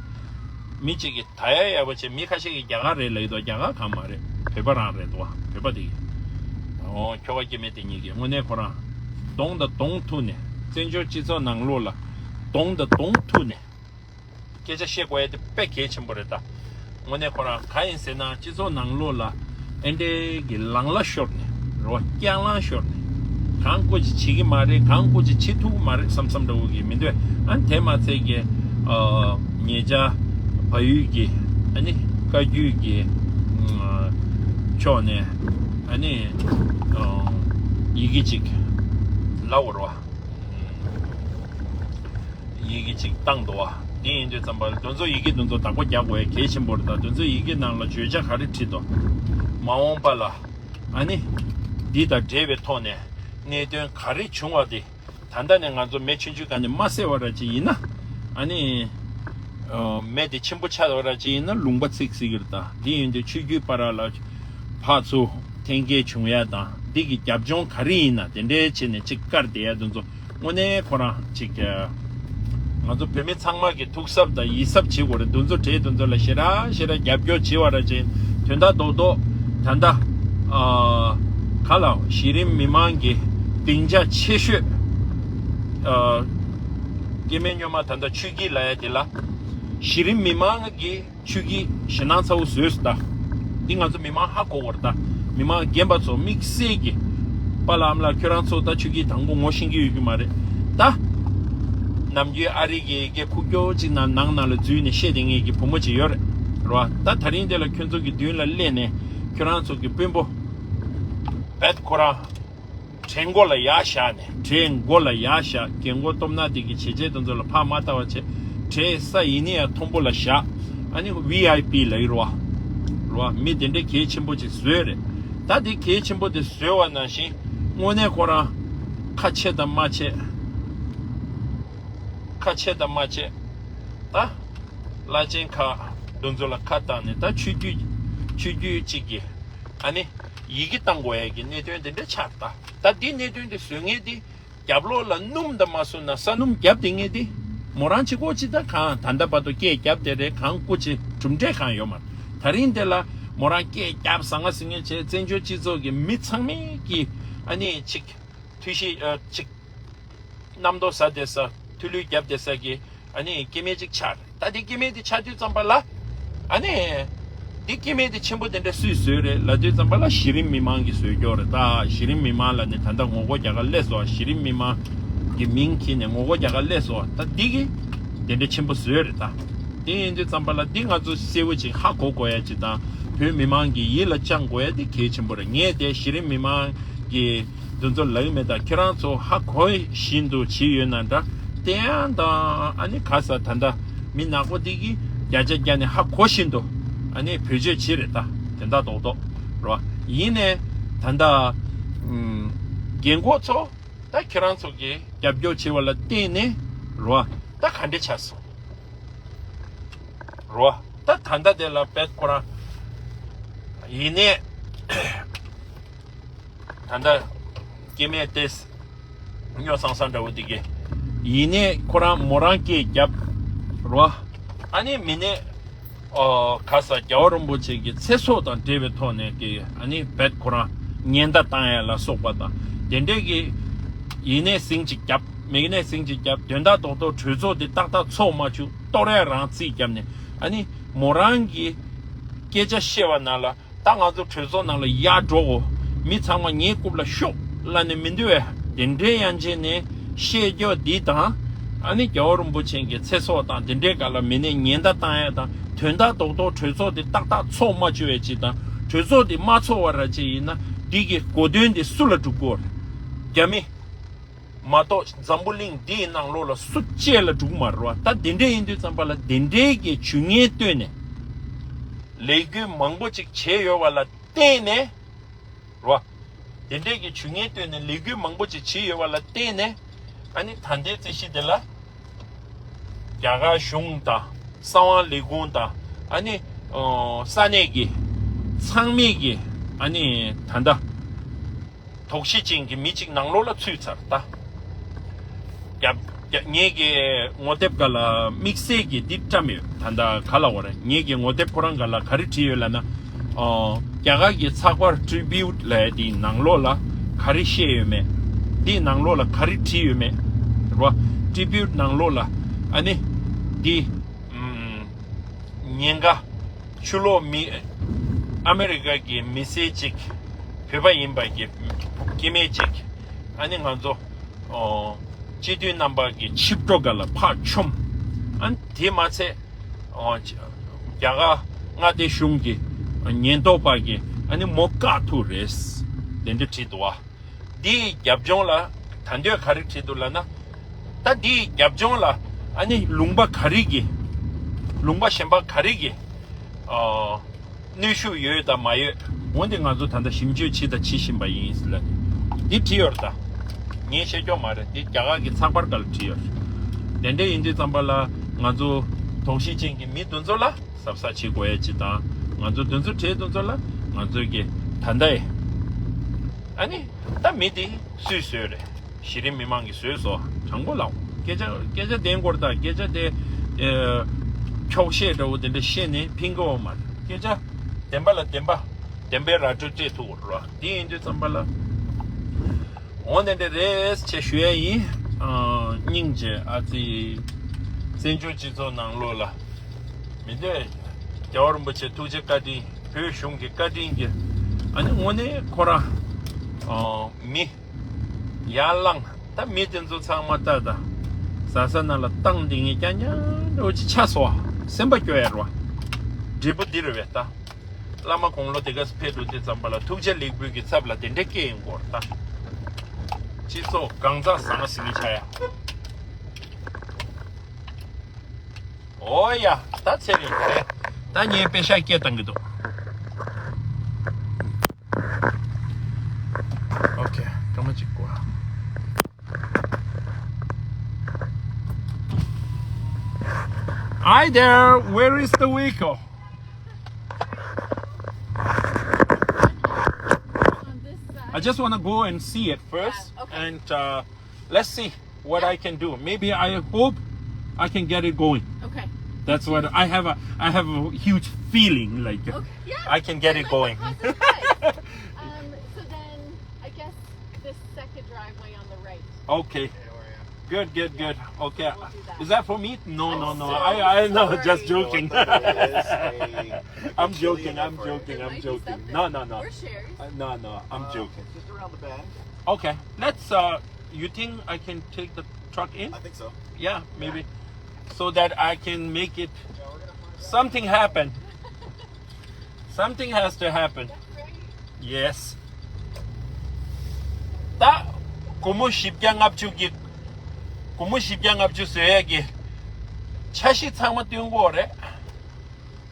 མི་གཅིག་གིས་ད་ཡ་ཡག་པོ་བྱས། མི་ཁ་ཤས་ཀྱིས་རྒྱ་གར་རེད་ལབ་ཡོད་དོ། རྒྱ་གར་གང་མ་རེད། བོད་པ་རང་རེད་དོ། བོད་པ་དེ་གིས། ཨོ། ཁྱོ་ག་སྐྱེ་དམན་དེ་གཉིས་ཀྱིས་དངོས་གནས་ཁོ་རང་གདོང་དང་གདོང་ཐུག་ནས། བཙན་བྱོལ་སྤྱི་ཚོགས་ནང་ལོགས་ལ་གདོང་དང་གདོང་ཐུག་ནས། སྐད་ཆ་བཤད་དགོས་ཡ་དེ་དཔེ་གལ་ཆེན་པོ་རེད་ད། དངོས་གནས་ཁོ་རང་གང་ཡིན་ཟེར་ན། སྤྱི་ཚོགས་ནང་ལོགས་ལ་ཨེ་འདྲའི་གི་ལངས་གླ་ཤོར་ནས། རོ་སྐྱག་ལངས་ཤོར་ནས། གང་བཀོད་ཅིག་བྱེད་ཀྱི་མ་རེད། གང་བཀོད་ཅིག་བྱེད་ཐུབ་ཀྱི་མ་རེད་བསམ་བསམ་འདྲ་བོ་གི་མི་འདོད། ཨ་ནི་དེ་མ་ཚད་ཀྱི་ཨ། ཉེ་ཆར་བལ་ཡུལ་གྱི་ཨ་ནི་བཀའ་བརྒྱུད་ཀྱི་ཨ་ཕྱོགས་ནས་ཨ་ནི་ཨ་ཡི་གེ་ཅིག་ལབ་དགོས་རེད་བ། ཡི་གེ་ཅིག་བཏང་འདུག་བ། དེ་ཡིན་དུས་ཙམ་པ་ལ་དེ་ཚོ་ཡི་གེ་དེ་ཚོ་བདག་པོ་རྒྱག་དགོས་ཡ་གལ་ཆེན་པོ་རེད། ད་དེ་ཚོ་ཡི་གེ་ནང་ལ་བརྗོད་བྱ་ག་རེ་བྲིས་འདུག་མ་འོངས་པ་ལ་ཨ་ནི་འདི་དང་འབྲེལ་བའི་ཐོག་ནས་གནད་དོན་ག་རེ་བྱུང་བ་དེ། ད་ལྟ་ནས་ང་ཚོ་མེ་ཆུང་ཆུང་སྒང་ནས་མ་བསད་པ་འདྲ་ཅིག་ཡིན་ན། ཨ་ནི་ཨ་མེ་དེ་ཆེན་པོ་ཆགས་པ་འདྲ་ཅིག་ཡིན་ན་ལུང་པ་ཚིག་སྲིད་ཀྱི་རེད། ད་འདི་ཡིན་དུས་ཆོས་བརྒྱུད་བར་ལ་ཕར་ཚུར་འཐེན་འཁྱེར་བྱུང་ཡ་དང་། འདི་གི་རྒྱབ་ལྗོངས་ག་རེ་ཡིན་ན། དེ་འདྲའི་བྱས་ནས་ཅིག་བཀར་བསྡད་ཡ་དེ་ཚོ་དངོས་གནས་ཁོ་རང་ཅིག་ང་ཚོ་བོད་མི་ཚང་མ་གི་ཐུགས་གཟབ་དང་ཡིད་གཟབ་བྱེད་དགོས་རེད། དེ་ཚོ་གྲས་དེ་ཚོ་ལ་ཞེ་དྲག་ཞེ་དྲག་རྒྱབ་སྐྱོར་བྱེད་པ་འདྲ་ཅིག་དོན་དག་རྡོག་རྡོག་ད་ལྟ་ཨ་ག་ལ་གཞི་རིམ་མི་མང་གི་སྡིངས་ཆ་ཆེ་ཤོས་ཨ་སྐྱེ་དམན་སྨྱོན་མ་ད་ལྟ་ཆོས་བརྒྱུད་ལབ་ཡ་དེ་ལ་གཞི་རིམ་མི་མང་གི་ཆོས་བརྒྱུད་ཞེད་སྣང་ཚ་བོ་བཟོས་སོང་ད། འདི་ང་ཚོ་མི་མང་ཧ་གོ་དགོས་རེད་ད། མི་མང་རྒན་པ་ཚོ་དམིགས་བསལ་གྱི་པཱ་ལགས་ཨ་མ་ལགས་ཁྱོད་རང་ཚོ་ད་ཆོས་བརྒྱུད་དང་པོ་ངོ་ཤེས་ཀྱི་ཡོད་ཀྱི་མ་རེད་ད། ནམ་རྒྱུན་ཨ་རི་གི་སྐད་ཁུག་ཀྱོག་ཅིག་ནང་ནང་ནང་ལ་འཛུལ་ནས་བཤད་བསྡད་མཁན་གྱི་བུ་མོ་ཅིག་ཡོད་རེད། རེད་བ། ད་དེ་རིང་དེ་ལ་ཁྱོད་ཚོ་གི་མདུན་ལ་སླེབས་ནས་ཁྱོད་རང་ཚོ་གི་དཔོན་པོ་བེད་ཁོ་རང་གྲལ་མགོ་ལ་ཡར་བཞག་ནས། གྲལ་མགོ་ལ་ཡར་བཞག་རྒན་གོག་སྟོབས་ན་དེ་གི་བྱས་རྗེས་དེ་ཚོ་ལ་ཕར་མ་ལྟ་བ་བྱས། གྲལ་ས་ཡིན་ན་ཡང་མཐོན་པོ་ལ་བཞག་ཨ་ནི་ཝི་ཨའི་པི་ལབ་ཡོད་རེད་བ། རེད་བ། མི་དེ་འདྲའི་གལ་ཆེན་པོ་ཅིག་བཟོས་རེད། ད་དེ་གལ་ཆེན་པོ་དེ་བཟོས་པ་ནང་བཞིན་དངོས་གནས་ཁོ་རང་ཁ་ཆེ་དང་མ་ཆེ། ཁ་ཆེ་དང་མ་ཆེ། ད་བླ་ཆེན་ཁག་དེ་ཚོ་ལ་ཁ་བཏང་ནས། ད་ཆོས་བརྒྱུད་ཆོས་བརྒྱུད་གཅིག་གི་ཨ་ནི་ཡི་གེ་བཏང་དགོས་ཡ་གི་གནད་དོན་དེ་འདྲ་ཆགས། ད་ད་འདི་གནད་དོན་དེ་བཟོ་མཁན་དེ་རྒྱབ་ལོགས་ལ་སྣུམ་དང་མ་བཟོས་ན་ས་སྣུམ་བརྒྱབ་བསྡད་མཁན་དེ་མོ་རང་གཅིག་པོ་ཅིག་ད་གང་ད་ལྟ་བར་དུ་སྐད་བརྒྱབ་བསྡད་རེད། གང་སྐུ་མཁྱེན་གྲུབ་འབྲས་གང་ཡོད་མ་རེད། ད་རིང་དེ་ལ་མོ་རང་སྐད་བརྒྱབ་ཟང་ང་ཟིང་ངེ་བྱས། བཙན་བྱོལ་སྤྱི་ཚོགས་ཀྱི་མི་ཚང་མས་ཀྱི་ཨ་ནི་ཅིག་ཐུགས་གཤིས་ཨ་ཅིག་རྣམ་རྟོག་ཟ་བསྡད་ས། ཐུགས་ལུས་བརྒྱབ་བསྡད་ས་གི་ཨ་ནི་སྐྱེ་དམན་ཅིག་ཆགས་རེད། ད་འདི་སྐྱེ་དམན་དེ་ཆགས་དུས་ཙམ་པ་ལ་ཨ་ནི་འདི་སྐྱེ་དམན་དེ་ཆེན་པོ་དེ་འདྲ་སུས་བཟོས་རེད་ལབ་དུས་ཙམ་པ་ལ་གཞི་རིམ་མི་མང་གིས་བཟོས་ཀྱོག་རེད། ད་གཞི་རིམ་མི་མང་ལ་ནི་ད་ལྟ་ངོ་རྒོལ་རྒྱག་ག་སླེབས་སོང་། གཞི་རིམ་མི་མང་གི་མིང་འཁྱེར་ནས་ངོ་རྒོལ་རྒྱག་ག་སླེབས་སོང་། ད་འདི་གི་དེ་འདྲ་ཆེན་པོ་བཟོས་རེད། ད་དེ་ཡིན་དུས་ཙམ་པ་ལ་འདི་ང་ཚོ་གསལ་བོ་ཅིག་ཧ་གོ་དགོས་ཡ་ཅིག་དང་། བོད་མི་མང་གི་ཡིད་ལ་བཅངས་དགོས་ཡ་དེ་གལ་ཆེན་པོ་རེད། ངས་དེ་གཞི་རིམ་མི་མང་གི་འདི་ཚོ་ལབ་ཀྱི་མེད། ད་ཁྱེད་རང་ཚོ་ཧ་གོ་བཞིན་དུ་བྱས་ཡོད་ན་འདྲ། བསྟན་དབྱངས་དང་ཨ་ནི་ག་ས་ད་ལྟ་མི་ནག་པོ་འདི་གིས་བརྒྱ་ཆ་བརྒྱ་ནས་ཧ་གོ་བཞིན་དུ་ཨ་ནི་བེད་སྤྱོད་བྱས་རེད། ད་དོན་དག་རྡོག་རྡོག་རེད་བ། ཡིན་ནའི་ད་ལྟ་ཨུམ་རྒན་གོག་ཚོ་ད་ཁྱེད་རང་ཚོ་གིས་རྒྱབ་སྐྱོར་བྱས་པ་ལ་བརྟེན་ནས་རེད་བ། ད་ག་འདྲ་ཆགས་སོང་རེད་བ། ད་ད་ལྟ་དེ་ལ་བེད་ཁོ་རང་ཡིན་ནའི། ད་ལྟ་སྐྱེ་དམན་ཏོག་ཙམ་སྨྱོ་སང་སང་འདྲ་བོ་འདི་གི་ཡིན་ནའི་ཁོ་རང་མོ་རང་སྐད་བརྒྱབ་རོ། ཨ་ནི་མིན་ནའི་ཨོ་ག་ས་རྒྱལ་བ་རིན་པོ་ཆེ་གི་ཚེ་སྲོག་དང་འབྲེལ་བའི་ཐོག་ནས་ཀྱི་ཨ་ནི་བེད་ཁོ་རང་ཉེན་བརྡ་བཏང་ཡ་ལ་སོགས་པ་དང་དེ་འདྲས་ཀྱི་ཡིན་ནའི་ཟིང་ཅིག་བརྒྱབ། མིན་ནའི་ཟིང་ཅིག་བརྒྱབ། དོན་དག་རྡོག་རྡོག་གྲོས་ཚོགས་འདི་ཏག་ཏག་ཚོགས་མ་བཅུག་གཏོར་ཡ་རང་རྩིས་བརྒྱབ་ནས་ཨ་ནི་མོ་རང་གི་སྐད་ཆ་བཤད་པ་ནང་ལ། ད་ང་ཚོ་གྲོས་ཚོགས་ནང་ལ་ཡར་འགྲོ་དགོས། མི་ཚང་མ་ངའི་རྐུབ་ལ་ཤོག་ལབ་ནས་མི་འདུག་བས། དེ་འདྲའི་ཡང་བྱས་ནས་བཤད་རྒྱུ་འདི་དང་། ཨ་ནི་རྒྱལ་བ་རིན་པོ་ཆེ་གི་ཚེ་སྲོག་དང་དེ་འདྲའི་སྒང་ལ་མི་ནས་ཉེན་བརྡ་བཏང་ཡ་དང་། དོན་དག་རྡོག་རྡོག་གྲོས་ཚོགས་འདི་ཏག་ཏག་ཚོགས་མ་བཅུག་པའི་ཅིག་དང་། གྲོས་ཚོགས་འདི་མ་ཚོགས་པ་ར་ཅིག་ཡིན་ན་འདི་གི་གོ་དོན་འདི་སུ་ལ་འགྲུབ་དགོས་རེད། རྒྱ་མི། མ་གཏོགས་འཛམ་བུ་གླིང་འདིའི་ནང་ལོགས་ལ་སུ་གཅིག་ལ་འགྲུབ་མ་རེད་བ། ད་དེ་འདྲས་ཡིན་དུས་ཙམ་པ་ལ་དེ་འདྲས་ཀྱི་ཇུས་ངན་བཏོན་ནས་ལས་འགུལ་མང་པོ་ཅིག་བྱས་ཡོད་པ་ལ་བརྟེན་ནས་རེད་བ། དེ་འདྲས་ཀྱི་ཇུས་ངན་བཏོན་ནས་ལས་འགུལ་མང་པོ་ཅིག་བྱས་ཡོད་པ་ལ་བརྟེན་ནས་ཨ་ནི་ད་ལྟའི་རྩིས་གཞི་དེ་ལ་རྒྱ་གར་གཞུང་དང་གསང་བ་ལས་ཁུངས་དང་ཨ་ནི་ཨོ་ས་གནས་ཀྱི་ཚང་མས་ཀྱི་ཨ་ནི་ད་ལྟ། དོགས་གཞི་ཅན་གྱི་མི་གཅིག་ནང་ལོགས་ལ་ཚུད་ཚར། ད་ རྒྱབ་རྒྱབ་ངེད་ཀྱི་ངོ་དེབ་སྒང་ལ་དམིགས་བསལ་གྱི་འདི་བཀྲམ་ཡོད། ད་ལྟ་ག་ལ་བ་རེད། ངེད་ཀྱི་ངོ་དེབ་ཁོ་རང་སྒང་ལ་ག་རེ་བྲིས་ཡོད་ལབ་ན། ཨོ། རྒྱ་གར་གྱི་ཚགས་པར་Tribute་ལབ་ཡ་དེའི་ནང་ལོགས་ལ་ག་རེ་བཤད་ཡོད་མེད། འདིའི་ནང་ལོགས་ལ་ག་རེ་བྲིས་ཡོད་མེད་རེད་བ། Tribute་ནང་ལོགས་ལ་ཨ་ནི་འདི་ཨམ། ཉེན་ཁ། ཆུ་ལོག་མི། ཨ་མེ་རི་ཀ་གི་མི་སེར་གཅིག་བོད་པ་ཡིན་པ་གི་སྐྱེ་དམན་གཅིག་ཨ་ནི་ང་ཚོ་ཨོ། སྤྱི་འཐུས་རྣམ་པ་གི་ཆིབས་འགྲོ་སྒང་ལ་ཕར་མཆོངས། ཨ་ནི་དེ་མ་ཚད་ཨོ། རྒྱ་གར་མངའ་སྡེ་གཞུང་གི་ཉེན་རྟོག་པ་གིས་ཨ་ནི་མོ་བཀག་ཐུབ་རེད། དེ་འདྲ་བྲིས་འདུག་བ། འདིའི་རྒྱབ་ལྗོངས་ལ་ད་འདོད་ག་རེ་བྲིས་འདུག་ལབ་ན། ད་འདིའི་རྒྱབ་ལྗོངས་ལ་ཨ་ནི་ལུང་པ་ག་རེ་གི། ལུང་པ་གཞན་པ་ག་རེ་གི། ཨ། གནོན་ཤུགས་ཡོད་དང་མ་ཡོད། འོན་ཏེ་ང་ཚོ་ད་ལྟ་ཞིབ་འཇུག་བྱེད་དང་བྱེད་བཞིན་པ་ཡིན་ལབ་ནས་འདི་བྲིས་ཡོད་རེད་ད། ངས་བཤད་རྒྱུ་མ་རེད། འདི་རྒྱ་གར་གྱི་ཚགས་པར་སྒང་ལ་བྲིས་ཡོད་རེད། དེ་འདྲ་ཡིན་དུས་ཙམ་པ་ལ་ང་ཚོ་དོགས་གཞི་ཅན་གྱི་མི་དེ་ཚོ་ལ་གཟབ་གཟབ་བྱེད་དགོས་ཡ་ཅིག་དང་། ང་ཚོ་དེ་ཚོ་གྲས་དེ་ཚོ་ལ་ང་ཚོ་གི་ད་ལྟ་ཡི་ཨ་ནི་ད་མི་དེ་སུས་བཟོས་རེད། གཞི་རིམ་མི་མང་གིས་བཟོས་སོ། དྲང་པོ་ལབ། སྐད་ཆ་སྐད་ཆ་བདེན་སྐོར་དང་སྐད་ཆ་དེ་ཨེ། འཁྱོག་བཤད་འདྲ་བོ་དེ་འདྲ་བཤད་ནས་ཕན་གྱི་ཡོད་མ་རེད། སྐད་ཆ་བདེན་པ་ལ་བདེན་པ། བདེན་པའི་ར་སྤྲོད་སྤྲད་ཐུབ་དགོས་རེད་བ། དེ་ཡིན་དུས་ཙམ་པ་ལ། འོ་དེ་འདྲ་རེད་ཅེས་ཞུ་ཡ་ཡིན། ཨ། སྙིང་རྗེ་ཨ་ཙི། བཙན་བྱོལ་སྤྱི་ཚོགས་ནང་ལོགས་ལ་མི་འདོད། རྒྱལ་བ་རིན་པོ་ཆེ་ཐུགས་རྗེ་བཀའ་དྲིན། བོད་གཞུང་གི་བཀའ་དྲིན་གྱིས་ཨ་ནི་དངོས་གནས་ཁོ་རང་ཨ། མི་ཡར་ལངས། ད་མི་དེ་ཚོ་ཚང་མ་ལྟ་ད། ཟ་ས་ནང་ལ་བཏང་འདི་ངས་ཀྱང་ཉག་འདྲ་བོ་ཅིག་ཆགས་སོང་བ། སེམས་པ་སྐྱོ་ཡ་རེད་བ། འབྲས་བུ་འདི་རེད་བས་ད། བླ་མ་དགུང་ལོ་དེ་ག་ཕེབས་འགྲོ་དུས་ཙམ་པ་ལ་ཐུགས་རྗེ་ལེགས་འབུལ་གྱི་ཚབ་ལ་དེ་འདྲས་སྐྱེས་ཡོང་གི་ཡོད་རེད་ད། སྤྱི་ཚོགས་གང་ཟག་བཟང་ཟེར་མཁན་ཆགས་ཡ། ཨོ་ཡ། ད་ཚེ་རིང་རེད། ད་ངས་པེ་ཤག་སྐད་བཏང་གི་འདུག་ཨོ་ཁེ། སྐར་མ་གཅིག་གོ། Hi there, where is the vehicle? On this side. I just want to go and see it first, yeah, okay. And uh, let's see what I can do. Maybe I hope I can get it going. Okay. That's what I have a I have a huge feeling like okay. Yeah, I can get it going. Um, so then I guess this second driveway on the right. Okay. Good, good, good. Okay. We'll do that. Is that for me? No, no, no. I, I know. Just joking. I'm joking. I'm joking. I'm joking. No, no, no. Uh, no, no. I'm joking. Just around the bend. Okay. Let's. Uh, you think I can take the truck in? I think so. Yeah, maybe. So that I can make it. Something happened. Something has to happen. Yes. ད་སྒོར་མོ་བཞི་བརྒྱ་ལྔ་བཅུ་གི། སྒོར་མོ་བཞི་བརྒྱ་ལྔ་བཅུ་བཟོ་ཡས་ཀྱི་འཆར་གཞི་ཚང་མ་བཏོན་དགོས་རེད།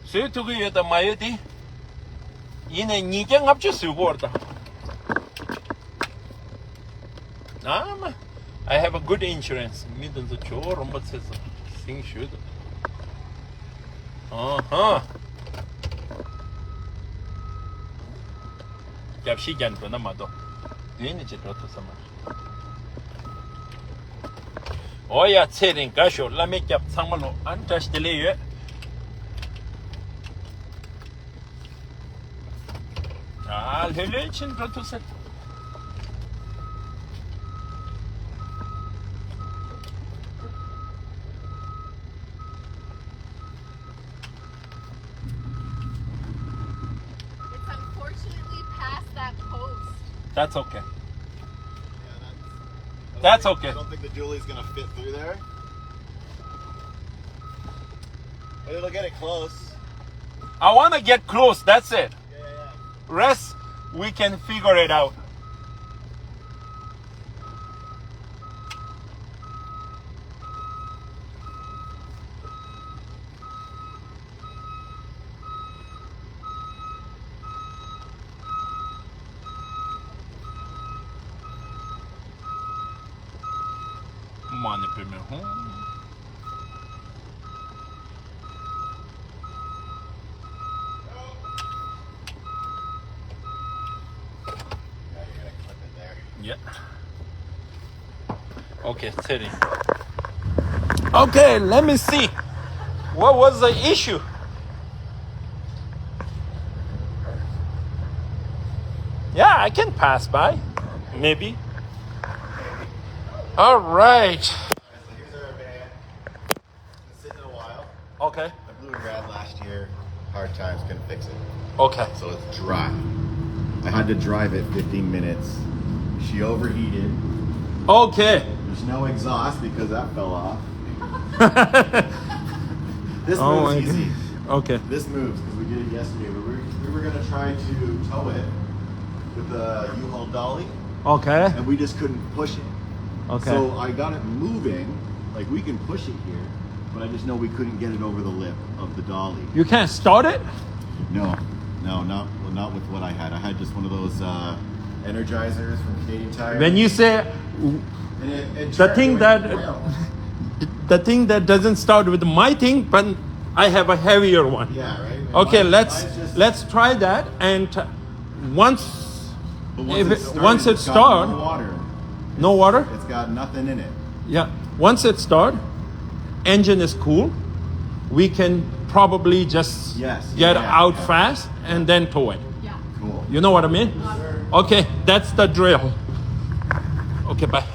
བཟོ་ཐུབ་ཀྱི་ཡོད་དང་མ་ཡོད་དེ། ཡིན་ནའི་ཉིས་བརྒྱ་ལྔ་བཅུ་བཟོ་དགོས་རེད་ད། ཨ་མ། I have a good insurance. མི་དེ་ཚོ་ཇོ་བོ་རིན་པོ་ཆེ་ཚོ་ཟིང་ཞུས་འདུག་ཨ་ཧ། རྒྱབ་ཤིག་རྒྱབ་འགྲོ་ན་མ་གཏོགས་མདུན་ནས་ཅིག་འགྲོ་ཐུབ་ས་མ་རེད། ཨོ་ཡ། ཚེ་རིང་དགའ་ཤོག་བླ་མའི་སྐྱབས་ཚང་མ་ལོ། ཨ་ནི་བཀྲ་ཤིས་བདེ་ལེགས་ཡོད། ཨ་ལྷོད་ལྷོད་ཕྱིན་འགྲོ་ཐུབ་ས། It's unfortunately past that post. That's okay. Yeah, that's, I don't That's think, okay. I don't think the dually's gonna fit through there. But it'll get it close. I wanna get close, that's it. Yeah, yeah, yeah. Rest, we can figure it out. མ་ཎི་པདྨེ་ཧཱུྃ། Yeah. Okay, tell me. Okay, let me see. What was the issue? Yeah, I can pass by. Maybe. All right. Here's our van. It's been sitting a while. Okay. I blew a rad last year. Hard times, couldn't fix it. Okay. So it's dry. I had to drive it fifteen minutes. She overheated. Okay. There's no exhaust because that fell off. This Oh moves my easy. God. Okay. This moves because we did it yesterday. We were, we were going to try to tow it with the U-Haul dolly, Okay. and we just couldn't push it. Okay. So I got it moving. Like, we can push it here, but I just know we couldn't get it over the lip of the dolly. You can't start it? No, no, not well, not with what I had. I had just one of those uh, energizers from Canadian Tire. When you say And it, it the thing that well. The thing that doesn't start with my thing, but I have a heavier one. Yeah, right. Okay, mine, let's mine's just, let's try that. And once, but once if it, it started, once it start, no water. No water. It's got nothing in it. Yeah. Once it start, engine is cool. We can probably just yes, get yeah, out yeah. fast and then tow it. Yeah. Cool. You know what I mean? Yes, okay, that's the drill. Okay, bye.